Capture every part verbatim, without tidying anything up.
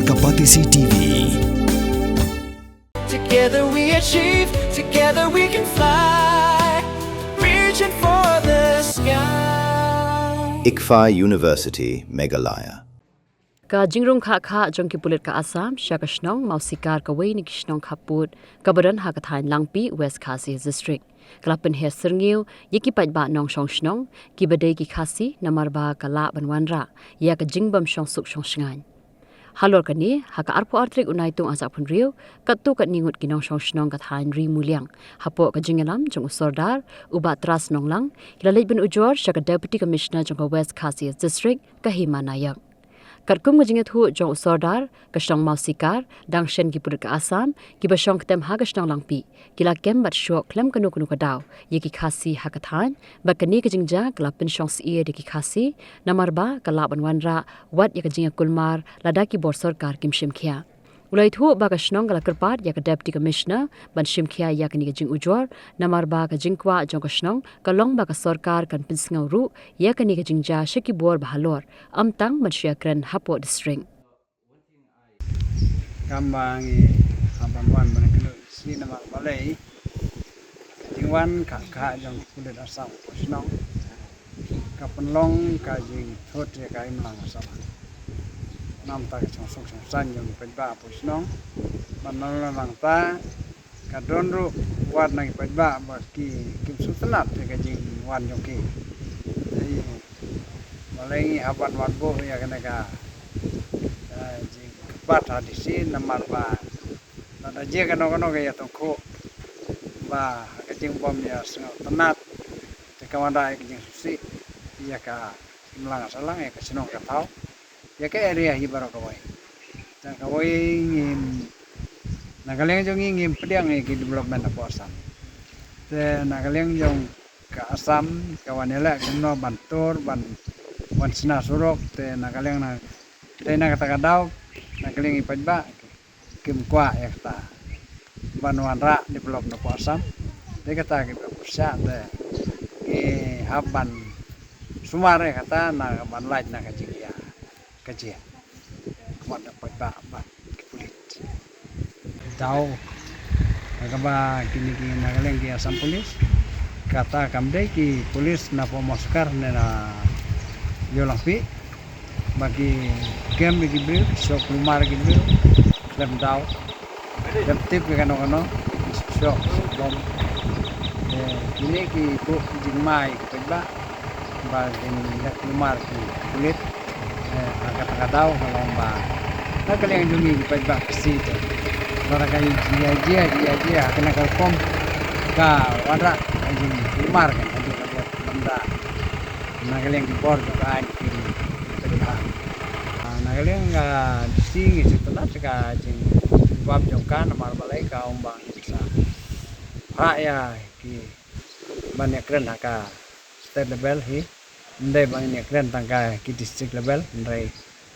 Ka Batesi T V. Together we achieve, together we can fly. Reaching for the sky. ICFAI University, Meghalaya. Ka jingrung khah khah jong ki pulit ka Assam sha ka shnong Mawsikar, kawei na ki shnong khappud kaba don ha ka thaiñ Langpih, West Khasi District, ka la pynher syrngiew ïa ki paidbah nongshong shnong kiba dei ki Khasi namar ba ka lah ban wanrah ïa ka jingbym shong suk shong shngaiñ. Halor kane, ha ka arphew ar tarik u Naitung arhajar arphew hynriew, katto katne ngut ki nongshong shnong ka thaiñ Ri Muliang, hapoh ka jingïalam jong u Sordar u Bah Tras Nonglang, ki la leit ban ujor sha ka Deputy Commissioner jong ka West Khasi District, ka Hima Nayak. Katkum ka jingïathuh jong u Sordar, ka shnong Mawsikar, dang shen ki pulit ka Assam kiba shong ktem ha ka shnong Langpih, ki la kem bad shoh khlem kano kano ka daw ïa ki Khasi ha ka thaiñ, bad kane ka jingjia ka la pynshong syier ïa ki Khasi namar ba ka lah ban wanrah wat ïa ka jingïakulmar lada ki bor sorkar kim shim khia. U la ïathuh ba ka shnong ka la kyrpad ïa ka Deputy Commissioner ban shim khia ïa kane ka jingujor namar ba ka jingkwah jong ka shnong ka long ba ka sorkar kan pynsngew ruh ïa kane ka jingjia sha ki bor ba halor, ym tang ban shu ïakren hapoh district. Kam ba ngi hap ban wan ban kynnoh shi namar balei ka jingwan khah khah jong ki pulit Assam hapoh shnong ka pynlong ka jingthut ïa ka imlang ka sahlang. Namar ka jingsuk jingsaiñ jong ki paidbah hapoh shnong, ban nang lang ta ka don ruh wat na ki paidbah ba ki kim sngewtynnat ïa ka jingwan jong ki. Balei ngi hap ban wan buh ïa kane ka, eh, jingkyrpad ha D C namar ba lada jia kano kano ka ïatyngkhuh ba ha ka jingbym ïasngewtynnat te ka wanrah ïa ka jingsngewsih ïa ka imlang sahlang, ïa ka shnong ka thaw, ïa ka area hi baroh kawei. Te kawei ngim, na ka liang jong ngi ngim pdiang ïa ki development hapoh Assam. Te na ka liang jong ka Assam ka wan ïaleh kumno ban tur, ban wan shna surok, te na ka liang na, te na kata ka daw na ka liang i paidbah kim kwah ïa kata ban wanrah develop na poh Assam. Te kata ki pyrshah te ki hap ban sumar ïa kata na ban lait na ka jingïa ka jia. Ka wan da paidbah bad ki pulit. Daw kaba kine ki na ka liang ki Assam Police, kata kam dei ki pulit na poh Mawsikar ne na Ïew Langpih. Ba ki kem ïa ki briew, shoh kulmar ki briew khlem daw, khlem tip ïa kano kano, shoh bom. Kine ki buh jingma ïa ki paidbah ba kin leh kulmar ki pulit. Ha kata ka daw ka long ba na ka liang jong ngi ki paidbah Khasi te, lada ka ïa jia, jia, jia ha kane ka rukom, ka wanrah ka jingkulmar kan, ka jingkulmar. Na ka liang ki bor jong ka aiñ ki pynbha. Na ka liang ka D C ngi sngewtynnat ka jingjubab jong ka, namar balei ka ong ba ngin sa phah ïa ki ban ïakren ha ka state level hi. Ym dei ba ngin ïakren tang ka ki district level, hynrei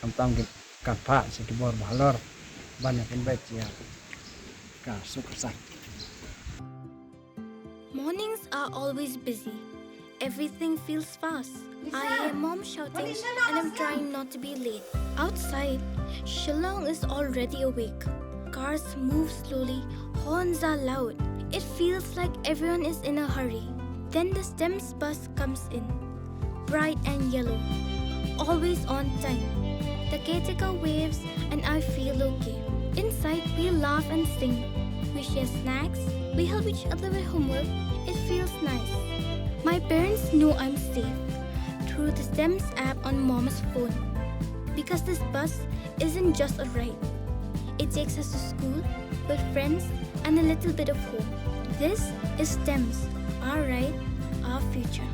khamtam ki kan phah sha ki bor ba halor ban ïa pynbeit ïa ka suk ka saiñ. Mornings are always busy. Everything feels fast. I hear mom shouting and I'm trying not to be late. Outside, Shillong is already awake. Cars move slowly, horns are loud. It feels like everyone is in a hurry. Then the STEMS bus comes in. Bright and yellow. Always on time. The caretaker waves and I feel okay. Inside, we laugh and sing. We share snacks. We help each other with homework. It feels nice. My parents know I'm safe through the STEMS app on mom's phone. Because this bus isn't just a ride. It takes us to school, with friends, and a little bit of home. This is STEMS, our ride, our future.